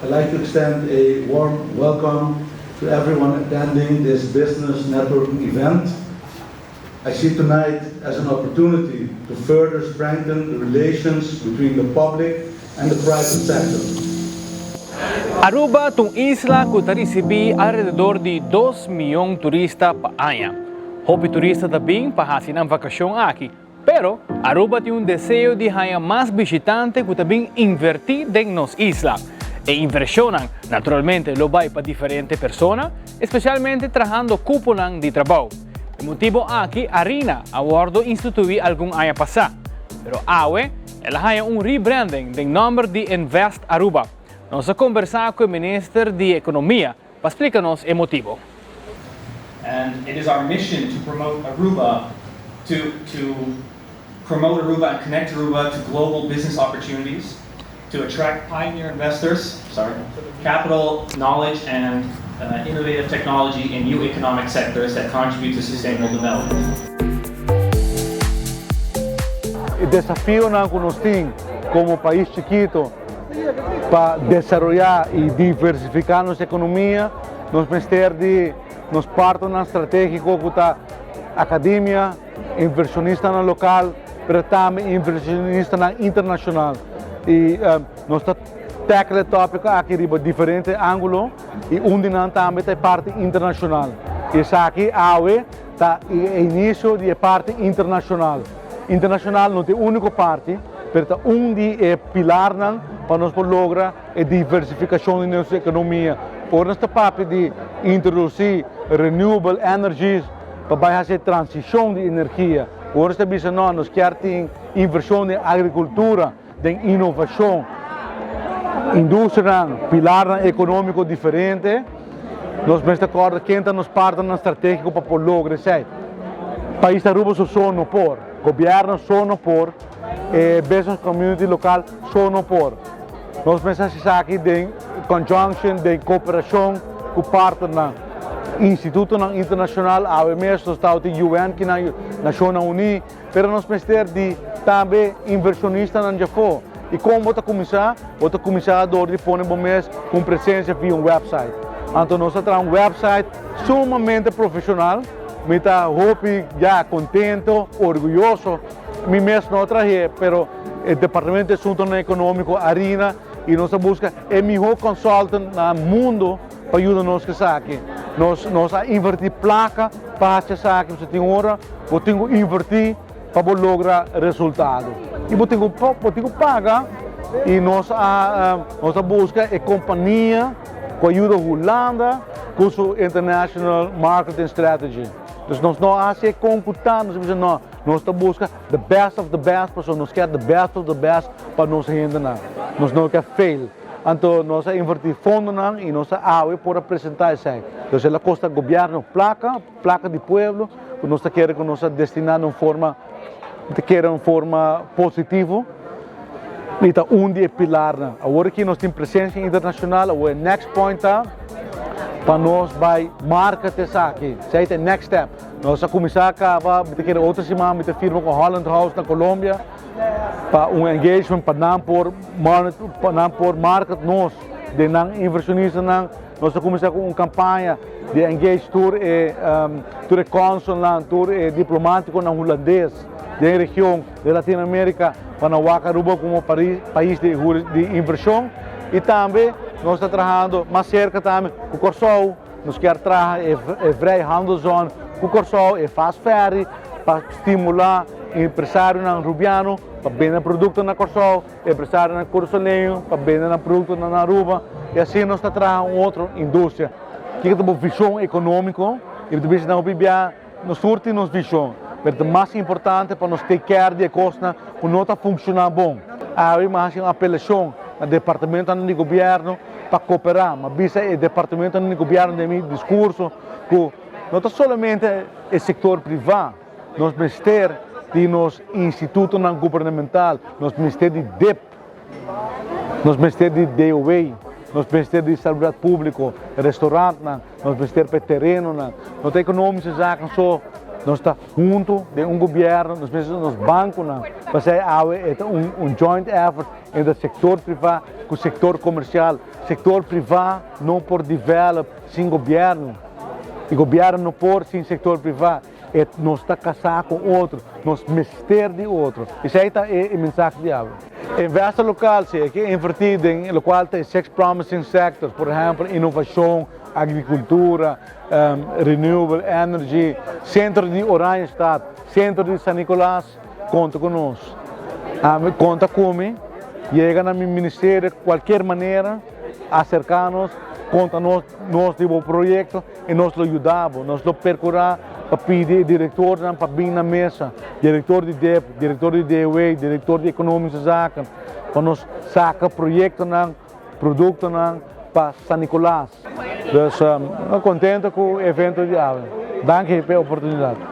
I'd like to extend a warm welcome to everyone attending this business networking event. I see tonight as an opportunity to further strengthen the relations between the public and the private sector. Aruba ta un isla ku ta risibí alrededor di dos mion turista pa aña. Hopi turista ta bin pa hasi nan vakashon aki, pero Aruba tin un deseo di haña mas bishitante ku ta bin invertí den nos isla. E invershonnan naturalmente lo bai pa diferente persona, espesialmente trahando kuponan di trabou. E motibo aki Arina a wordo institui algun aña pasa, pero awe el a haña un rebranding den nomber di Invest Aruba. Nos a combersa cu e Minister di Economia pa splica nos e motibo. And it is our mission to promote Aruba to to promote Aruba and connect Aruba to global business opportunities, to attract pioneer investors, sorry, capital, knowledge and innovative technology in new economic sectors that contribute to sustainable development. E desafionan ku nos tin komo pais chikito pa desaroyá i diversifiká nos ekonomia, nos mester di nos partnernan stratégiko ku ta akademia, invershonistanan lokal, pero tambe invershonistanan internashonal. I nos ta tackle e tópiko aki riba diferente ángulo i un di nan tambe ta e parti internashonal. I esaki awe ta e inisio di e parti internashonal. Internashonal no ta e úniko parti, pero ta un di e pilarnan pa nos por logra e diversifikashon di nos ekonomia. Ora nos ta papia di introdusí renewable energies pa bai hasi e transishon di energia, ora nos ta bisa no, nos kier tin invershon den agrikultura, den inovashon, industrianan, pilarnan ekonómiko diferente, nos mester kòrda ken ta nos partnernan stratégiko pa por logra esei. Pais Aruba su so no por, gobièrnu so no por, e business community lokal so no por. Nos mester hasi esaki den conjunction, den kooperashon ku partnernan, institutonan internashonal, awe mes nos ta tin UN kinan, Nashonnan Uní, Pero nos mester di tambe invershonistanan djafó. I kon bo ta kuminsá? Bo ta kuminsá dor di pone bo mes ku un presensia via un wèpsait. Anto nos a traha un wèpsait sumamente profeshonal. Mi ta hopi ya kontento, orguyoso. Mi mes no a trah'é, pero e Departamento di Asuntonan Ekonómiko, Arina, i nos a buska e mihó consultant na mundo pa yuda nos ku esaki. Nos nos a invertí plaka pa hasi esaki, pasobra tin ora bo tin ku invertí pa bo logra resultado. I bo tin ku bo tin ku paga i nos a nos a buska e kompania ku a yuda Hulanda ku su international marketing strategy. Dus nos no a hasi e kon ku ta, nos a bisa no, nos ta buska the best of the best pasobra nos kier the best of the best pa nos hendenan. Nos no ke fail. Anto nos a invertí fondonan i nos a awe por a presentá esei. Entonces el a kosta gobièrnu plaka, plaka di pueblo, ku nos ta kere ku nos a destiná na un forma, mi ta kere un forma positivo i ta un di e pilarnan. Awor aki nos tin presensia internashonal, awor e next point ta pa nos bai market esaki. Esei ta e next step. Nos a kuminsá kaba, mi ta kere otro siman mi ta firma ku Holland House na Colombia. pa un engagement pa nan por pa nan por market nos den nan inversionistanan. Nos a kuminsá ku un kampaña di engage tur e tur e konsulnan, tur e diplomátikonan hulandes den e region di Latino Amerika pa nan wak Aruba komo pais di di invershon. I tambe nos ta trahando mas serka tambe ku Kòrsou. Nos kier traha e vrijhandelzone ku Kòrsou, e fast ferry pa stimulá empresarionan rubiano pa bende produkto na Kòrsou, empresarionan kurasoleño pa bende nan produktonan na Aruba i asina nos ta traha un otro industria. Kiko ta bo vishon ekonómiko? I bo ta bisa nan hopi bia nos tur tin nos vishon, pero ta mas importante pa nos take care di e kosnan ku no ta funshoná bon. Awe mi a hasi un apelashon na departamentonan di gobièrnu pa koperá. Mi a bisa e departamentonan di gobièrnu den mi diskurso ku no ta solamente e sektor privá, nos mester di nos institutonan gubernamental, nos mester di dip, nos mester di DOW, nos mester di salubridat públiko, restaurantnan, nos mester pa e terenonan. No ta ekonomische zaken so, nos ta huntu den un gobièrnu, nos mester nos bankonan. Pasei awe e ta un joint effort entre sektor privá ku sektor komersial. Sector priva no por develop sin gobierno y gobierno no por sin sector priva. E nos ta casa cu otro, nos mester di otro. Esey ta e mensahe di awe. Investor local si e ke inverti den locual ta e six promising sectors, por ehempel innovacion, agricultura, renewable energy, centro di Oranjestad, centro di San Nicolas, conta cu nos. Ami conta cu mi, yega na mi ministerio cualkier manera, acerca nos, conta nos nos di bo proyecto y nos lo yuda bo. Nos lo percura pa pidi e directornan pa bin na mesa, director di dip, director di DOW, director di Economische Zaken, pa nos saca proyectonan, productonan pa San Nicolas. Dus, contento cu e evento di awe. Danki pa e oportunidad.